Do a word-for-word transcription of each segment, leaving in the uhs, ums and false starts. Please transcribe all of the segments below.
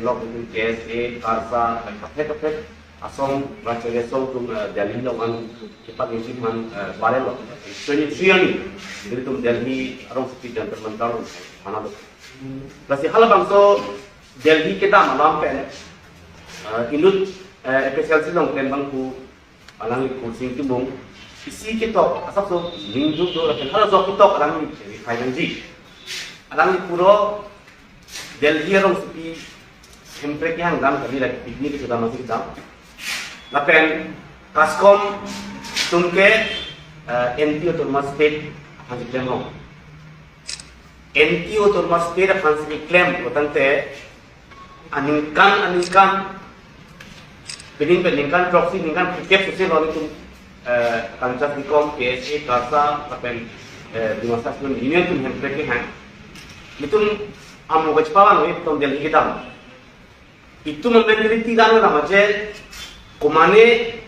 Lok itu K S A, KALSA, kaprek kaprek asong, rachari asong atum, eh, Delhi along an, cepat nisi man, eh, barelo. Twenty-three ani, jadi atum Delhi arongsopi Jantar Mantar along, mana lo. Lasi halabangso Delhi kedam alam pen, eh, inut, eh, A P H L C along pen bangku alangli Kursing Timung, isi ketok, asapso ningduk do lapen halaso ketok alangli, eh, khai nangji. Alangli puro Delhi arongsopi Hemprek kehang dam kali lagi picnic kecho dam masih dam. Lapen KASCOM atum ke, eh, anti autonomous state aphansi klemlo. Anti autonomous state aphansi keklem pulotangte aningkan aningkan, pini pen ningkan throksi, ningkan phlikep sose lo nelitum, eh, Kanchas Dikom, K S A, KALSA, lapen, eh, Dimasa Student Union atum Hemprek kehang. Nelitum amo kachepavang nelitum Delhi kedam. Itum mentality dam dam aje, komane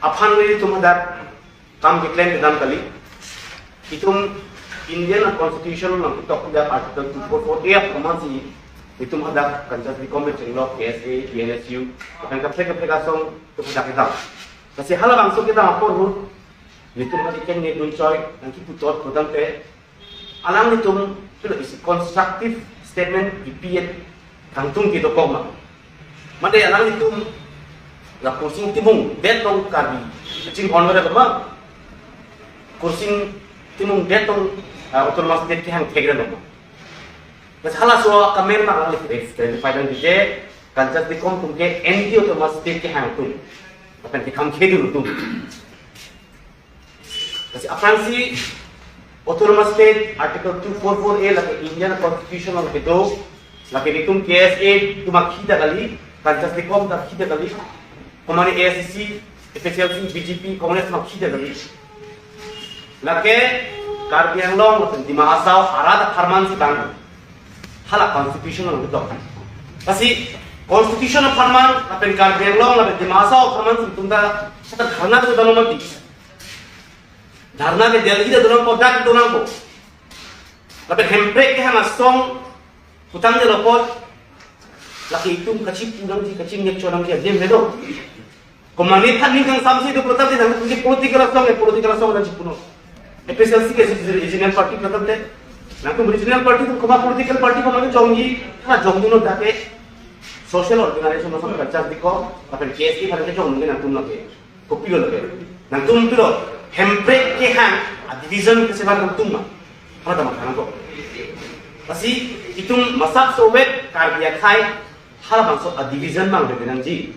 aphan nelitum hadak kam keklem kedam kali. Itum Indian Constitution along ketok hadak Article two four four A apharman si itum hadak Kanchas Dikom pen chenglok K S A, B N S U, lapen kaprek kaprek asong atum hadak kedam. Lasi halabangso kedam apor ahut nelitum hadak kengnedun choi, nangkipu thot pulotangte alanglitum pilo isi constructive statement pipi-et kangtung kedokok ma. Mate alanglitum la Kursing Timung det along Karbi kachinghon vare ma. Kursing Timung det along, ah, autonomous state kehang thekre lo ma. Bas halaso comment ma alangli clarify nangji je Kanchas Dikom atum ke anti autonomous state kehang atum. Lapen ke kam khedur atum. Lasi aphrangsi autonomous state Article two four four A lake Indian Constitution along kedo, lake nelitum K S A atum akhei ta kali, Kanchas Dikom ta akhei ta kali, komane A I C C, A P H L C, B J P, Congress atum akhei ta kali. Lake Karbi Anglong lapen Dima Hasao arat apharman si bang. Hala Constitution along ketok. Lasi Constitution apharman lapen Karbi Anglong lapen Dima Hasao apharman si itum ta seta dharna kedo dam mati. Dharna ke Delhi ta do nangpo, dak do nangpo. Lapen Hemprek kehang asong putangde lo apot, lake itum kachipu nangji, kachingnek cho nangji adim le do. Komane aphan ning kangsamse do pulotangte nangtum political asong, eh, political asong nangchipunon. A P H L C ke regional party pulotangte. Nangtum regional party atum komat political party komat chongji, ha chongdunnon, dak ke social organization asong Kanchas Dikom, lapen K S A aphan ke chongdun nangtum lake. Kopilo lake. Nangtum pilo Hemprek kehang adivision kesebar nangtum ma. Hala ta matha nangkok. Lasi itum masak sowet Karbi akhei halabangso adivision mang bebe nangji.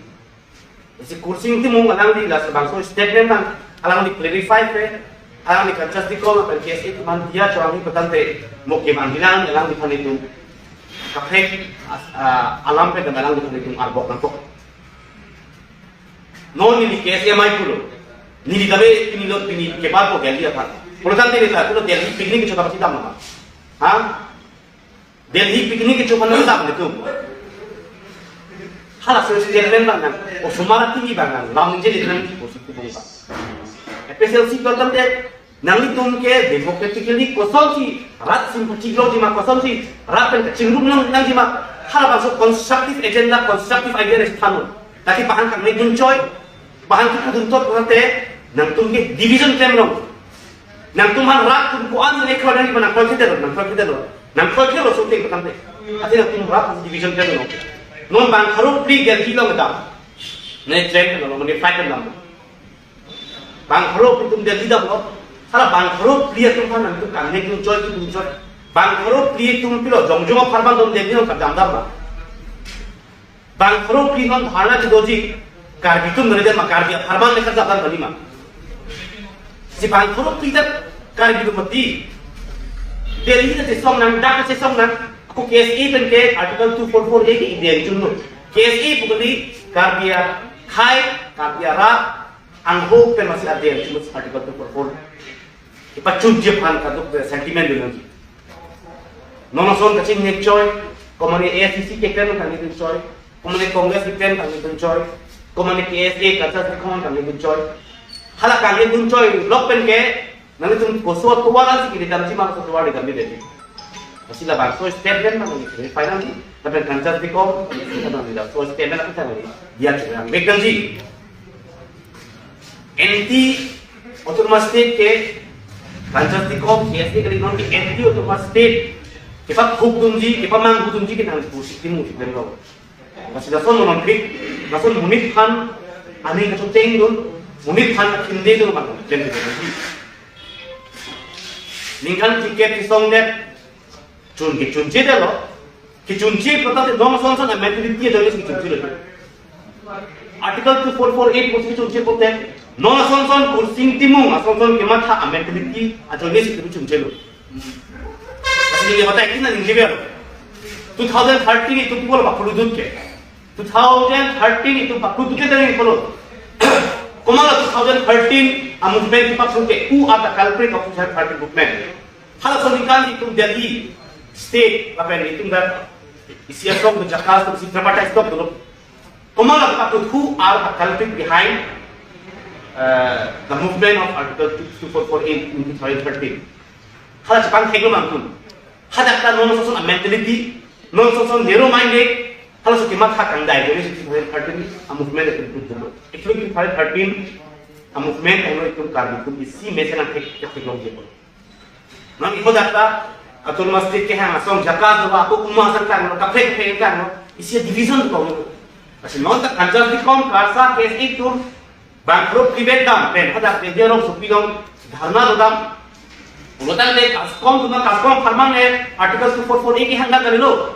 Lasi Kursing Timung alangli labangso statement mang alangli clarify pe, alangli Kanchas Dikom lapen K S A atum aphan diya cho nangji pulotangte mo kevan hilang alangliphan itum kaprek as-, ah, alam pen alangliphan itum arbok nangkok. Non neli K S A amei pulo. Neli tabe pini lo pini kebar ko Delhi aphan. Pulotangte neli ta pulo Delhi picnic kecho ta pasi dam nama. Ha? Delhi picnic kecho aphan dam nelitum. Halaso statement bang nang. Osomar tinggi bang nang. Lam je neli nangji positive bang. A P H L C pulotangte nanglitum ke democratically kosonsi rat simpati longji ma, kosonsi rat pen kachingrum nang, nangji ma, halabangso constructive agenda, constructive idea nangthannon. Lake pahang kangnedun choi, pahang kipudun thot pulotangte nangtum ke division klemlong. Nangtum aphan rat atum ko-an si ne kro nangji ma nang kroikre detlo, nang kroikre detlo. Nang kroikre lo shooting pulotangte. Athe nangtum rat atum division klemlong. Non bang pharo phli Delhi along kedam. Ne train kedam lo, ne flight kedam lo. Bang pharo phli atum Delhi damlo. Hala bang pharo phli atum aphan nangtum kangnedun choi, kipudun choi. Bang pharo phli atum pilo jongjong apharman dom Delhi along kedam dam ma. Bang pharo phli non dharna kedoji Karbi atum dore dam ma, Karbi apharman le kedam dam kali ma. Si bang pharo phli ta Karbi atum mati. Delhi ta chesong nang, dak ta chesong nang. Ako K S A pen ke Article two four four A ke ideng chunlo. K S A pu kali Karbi akhei, Karbi arat, angho pen masi adeng chunlo Article two four four. Ipachunji aphan kaduk sentiment dun nangji. Non ason kachingnek choi, komane A I C C keklem kangnedun choi, komane Congress keklem kangnedun choi, komane K S A Kanchas Dikom kangnedun choi. Hala kangnedun choi lok pen ke nanglitum koso atovar si kiri damji ma, koso atovar damji dei. Lasi labangso statement nangli clarify nangji. Lapen Kanchan Tikom, laso statement api tangni dia chunang. Bek damji. Anti autonomous state ke Kanchan Tikom, K S A kali non ke anti autonomous state kepakhukdunji, kepamangdunji ke nang kursi timu si klem lo. Lasi lason monit, lason monit aphan aning kachotengdun, monit aphan akhindedun abang klem dunji. Ningkan ticket kesongdet chun kechunchedetlo. Kechunche pulote non asonson a-mentality ajoine si kechunchelo. Article two four four A pusi kechunche pulote non asonson Kursing Timung asonson kematha a-mentality ajoine si kechunchelo. Lasi neli batai kina ningjever. Two thousand thirteen itum pol pakludut ke. Two thousand thirteen itum pakludut ke dari polo. Komatlo two thousand thirteen a-movement kepaklu ke, who are the culprit of two thousand thirteen movement? Halaso aningkan itum Delhi state lapen itum dak isi asong ke Jakarta isi Tripartite stop dulu. Komatlo, who are the culprit behind uh, the movement of Article two four four A in two thousand thirteen? Hala chepangtheklo ma itum. Hadak ta non asonson a-mentality, non asonson narrow minded, halaso kematha kangdai ajoine si two thousand thirteen a-movement itum dulu. Actually two thousand thirteen a-movement helo itum Karbi atum isi mesen angthek theklongji. Non ipo dak ta autonomous state kehang asong Jakarta ba ako kuma sang tanglo, kaprek kaprek tanglo, isi division ko. Lasi non ta Kanchan Tikom, KASA, K S A atum bangkrut private dam pen hadak Delhi along sopi along dharna dodam. Pulo tangte KASCOM atum, KASCOM apharman le Article two four four A kehang dak kalilo.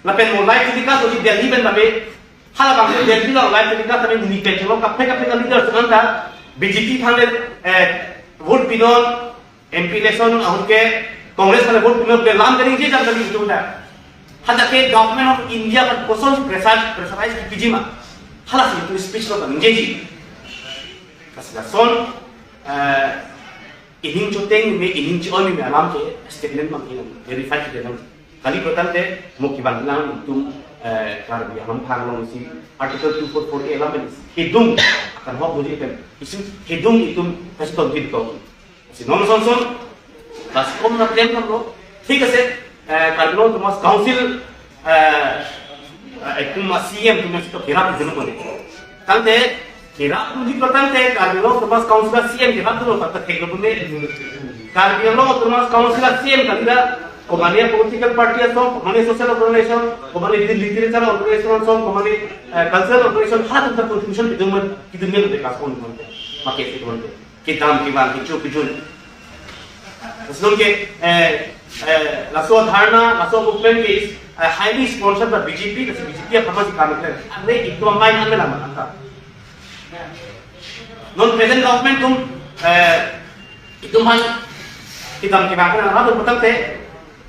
Lapen mo live telecast odi Delhi pen babe. Halabangso Delhi along live telecast tame neli pen chelong kaprek kaprek a-leader sekarang ta B J P aphan le, eh, vote pinon, M P election ahut ke Congress aphan le vote pinon, pen lam kaningje jam kali itum ta. Hadak ke Government of India aphan koson pressure, pressurize kepiji ma? Halasi itum speech along kaningjeji. Lasi lason, eh, ining choteng me, ining chi-oi me alam ke statement abang ining verify kide nang. Kali pulo tangte mo kevang lang itum, eh, Karbi Anglong aphan along si Article two four four A alam pen hidung akanghok dunji pen isi hidung itum kachetongji to. Si non asonson KASCOM na plan kamlo. Thik ase, eh, Karbi Anglong Autonomous Council, eh, eh, itum a-C E M atum si to kerap dunlo kone. Tangte kerap dunji pulo tangte Karbi Anglong Autonomous Council a-C E M kerap dunlo, patta theklo pume. Karbi Anglong Autonomous Council a-C E M kalidet, komatne political party asong, komatne social organization, komatne literature organization asong, komatne, eh, cultural organization, halatum ta contribution kedun ma, kedun ma de KASCOM dunte. Make si dunte. Kedam kevang, kecho kejun. Lason ke, eh, eh, laso dharna, laso movement ke is, eh, highly sponsored by B J P, lasi B J P apharman si kam klem. Are itum amei an mela ma anta. Non present government atum, eh, itum aphan kedam kevang pen nangrap pulo tangte,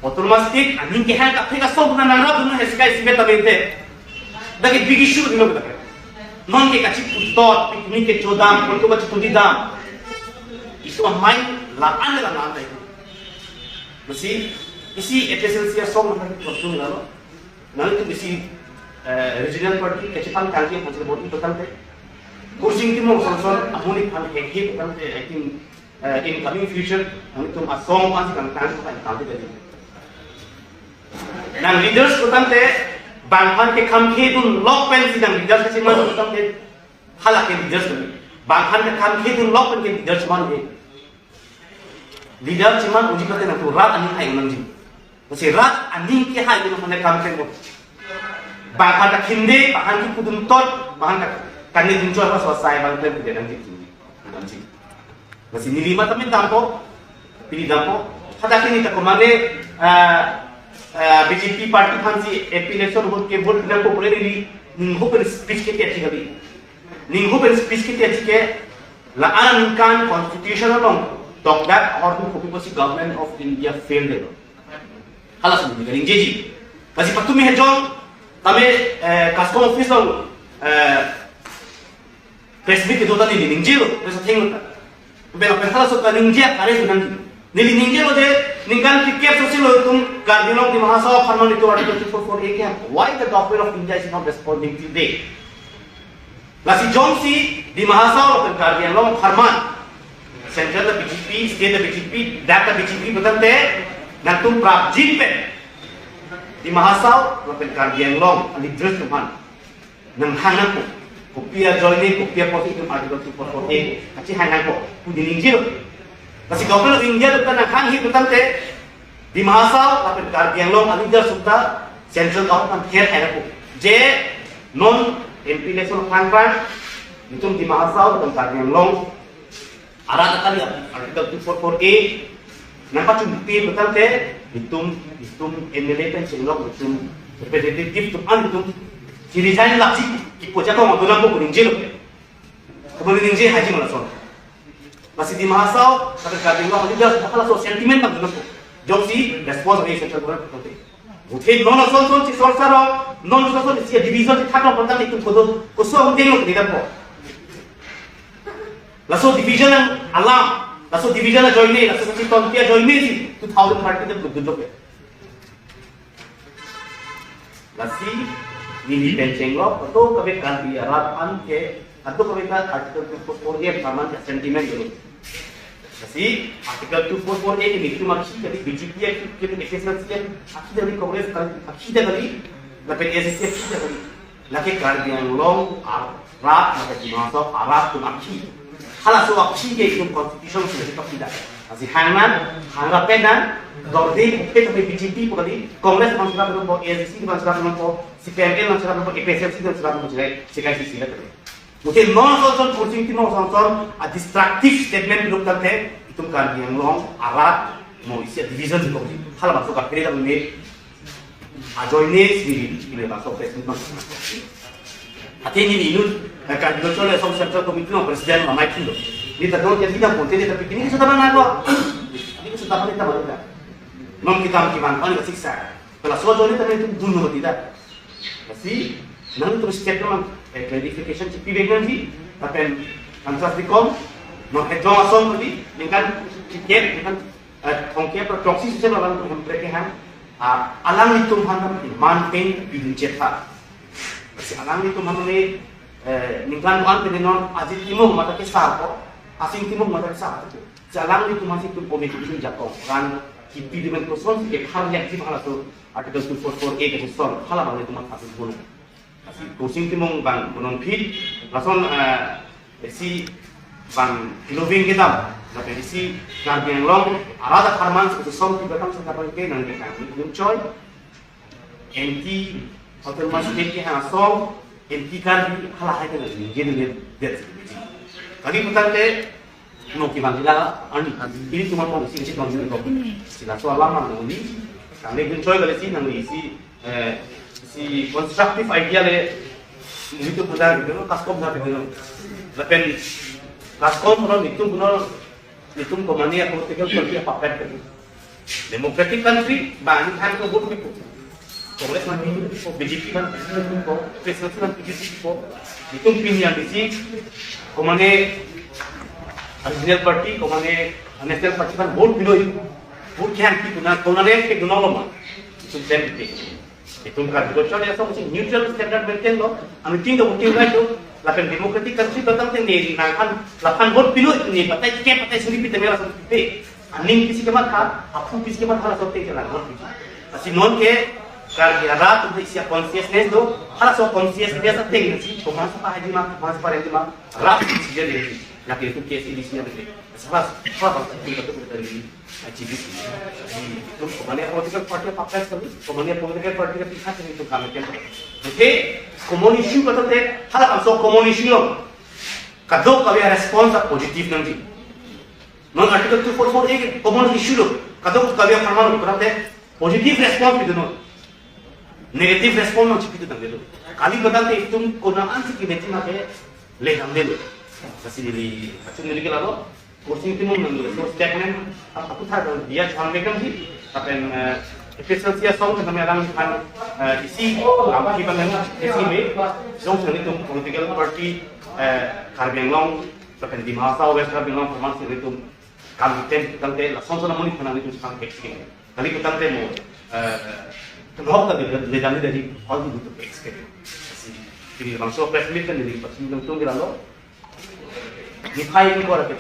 autonomous state aning kehang kaprek asong nangrap dunlo, hesikai sibe tabente. Dak ke big issue dunlo dak ke. Non ke kachiputot, picnic kechodam, photo kachitudidam. Itum amei la-an la-an ta itum. Lasi isi A P H L C asong nang kosong lalo. Nangtum isi, eh, regional party kachepangthangji aphan si vote itum tangte. Kursing Timung asonson amonit aphan hekhe tangte, I think, eh, in coming future nangtum asong aphan si kangtang aphan tangte tadi. Nang leaders pulo tangte bang aphan ke kam khedun lok pen si nang leaders kacheman pulo tangte, hala ke leaders pen. Bang aphan ke kam khedun lok pen ke leaders man ke. Leader cheman unji pulote nangtum rat aning hai-un nangji. Lasi rat aning kehai-un aphan kam klem. Bang aphan ta khinde, bang aphan kepudun tot, bang aphan ta kaningje dunchot, halaso asai abang klem kide nangji. Nangji. Lasi neli matha min dampo, pini dampo. Hadak neli ta komatne, ah, ah, B J P party aphan si A P election ahut ke vote nangpo pule neli ningho pen speech ke tiya kali. Ningho pen speech ke tiya ke la-an aningkan constitution along tokdak ahormu kopi pusi Government of India fail detlo. Halaso neli kaningjeji. Lasi patumi hejong tame, eh, KASCOM office along, eh, press meet kedo ta neli ningjelo, press athengno ta. Pen, pen halaso kaningje akare si nangji. Neli ningjelo je, ningkan phlikep sosilo itum Karbi Anglong Dima Hasao apharman itum Article two four four A kehang. Why the Government of India is not responding till date? Lasi jongsi Dima Hasao lapen Karbi Anglong apharman, Central ta B J P, State ta B J P, dak ta B J P pulo tangte, nangtum prapjin pen Dima Hasao lapen Karbi Anglong a-leaders atum aphan nanghang nangpo. Kopi ajoine, kopi apotsi itum Article two four four A kachehang nangpo pu neli ningjelo. Lasi Government of India atum ta nanghanghe pu tangte Dima Hasao lapen Karbi Anglong a-leaders atum ta Central Government aphan therhai nangpo. Je non M P election aphrang aphrang itum Dima Hasao lapen Karbi Anglong arat akali Article two four four A nangpachunpe pu tangte itum, itum M L A pen chenglok, itum representative atum an itum si resign laksi kipu ajakong adun nangpo pu ningjelo. Kemuni ningje haji ma lason. Lasi Dima Hasao lapen Karbi Anglong a-leaders halaso sentiment abang dun nangpo. Jongsi response ave Central Government pu tangte. Muthe non ason son si sor saro, non ason son si division si thak nangpo tangte itum kodo, koso ang tenglo kini dapo. Laso division alam, laso division ajoine, laso si tonpi ajoine si two thousand thirty te belum tunjuk ya. Lasi neli pen chenglok, kadokave Karbi arat aphan ke, kadokave ta Article two four four A apharman ke sentiment dolo. Lasi Article two four four A ke nelitum akhi kali, B J P akhi kali, A P H L C akhi kali, Congress akhi kali, lapen A I C C akhi kali. Lake Karbi Anglong arat, lake Dima Hasao arat atum akhi. Halaso akhi ke itum constitution si pakida. Lasi hang nang, hang rapen nang, dorde pupet kami B J P pu kali, Congress abang sirap nangpo, A I C C abang sirap nangpo, C P I M L abang sirap nangpo, A P H L C abang sirap nangpo, C K I C C le kali. Mungkin non ason son, Kursing Timung ason son a-destructive statement dun tangte itum Karbi Anglong arat mo isi division si kali. Halabangso kaphere dam me ajoine si neli, neli bangso press meet bang. Athe neli inut, eh, Karbi Cultural Association Central Committee along president ma mai thulo. Neli ta don jadi na ponte neli ta pikir neli sudah mana ko. Neli sudah mana ta mana. Non kita makin mana ko siksa. Kalau soal jodoh tadi itu dulu tidak. Lasi nangtum state nang, eh, clarification chipi beng nangji, lapen answer di kom, non hedong ason tadi, ningkan chiket, ningkan, eh, thongkep, proxy session alangtum Hemprek kehang, ah, alanglitum aphan manten pidun chetha. Lasi alanglitum aphan ne, eh, ningkan one pen non Ajit Timung mata ke sar ko, Asing Timung mata ke sar ko. Si alanglitum aphan si itum communication jakong, ran kipi di men koson si ephar yak si halaso Article two four four A ke son, halabang itum aphan si bun. Lasi Kursing Timung bang bonon phit, lason, eh, isi bang loving kedam, lapen isi Karbi Anglong arat apharman si song tiga tam sangkapang ke nang ke kang nung choi. Anti autonomous state kehang asong, anti Karbi halahai ke nang ningje ningje det. Kali pu tangte, no ki bang jila ani, ilitum aphan si kachit bang jila. Si laso alam nang neli, kang neli choi kali si nang neli si, eh, si constructive idea le, ilitum pu tangte, no, kaskom na pu no. Lapen, kaskom no, itum no, itum komane political party apapet kali. Democratic country, bang, itum ko vote pipo. Congress man pipo, B J P man pipo, P S L C man pipo. Itum pini yang isi, komane regional party, komane national party man vote pilo. Vote kehang pipo na, komane ke dunolo ma. Itum sem pipo. Itum kan vote chon ya song si neutral standard maintain lo. Ami ting do voting right lo. Lapen democratic country batang te ne nang an lapan vote pilo ne batai ke batai suri pi teme langsung pi. Aning pisi kematha, aphu pisi kematha laso te ke lang vote pi. Lasi non ke Karbi arat tu isi consciousness do. Halaso consciousness ateng si komat sapa haji ma, komat sapa haji ma. Rat si jadi. Lagi itu case ini sih ada. Salah, salah bangsa itu betul betul dari G B C. Itu komane political party apa kali? Komane political party ke tingkat ini itu kami kan. Oke, common issue kata te, halabangso common issue lo. Kadokave response a positive nangji. Non Article two four four A common issue lo. Kadokave apharman lo, kata te positive response itu non. Negative response nang chipi tu tangdelo. Kali pu tangte itum konat an si kimeti ma ke le tangdelo. Lasi neli, achun neli ke lalo. Kursing Timung nang so statement, ap-, aphuthak dia chang mekam si, lapen, eh, A P H L C asong kami alangliphan, eh, isi, lampi pangan, isi me, jong sang itum political party, eh, Karbi Anglong, lapen Dima Hasao West Karbi Anglong, apharman si itum kam tem tangte lason son amonit aphan itum sang experience. Kali pu tangte mo, eh, kenhok ta le, le dam ni dari all the good experience. Si, kini bangso press meet kan dari pasti nangtum ke lalo. Niphai ni kora ke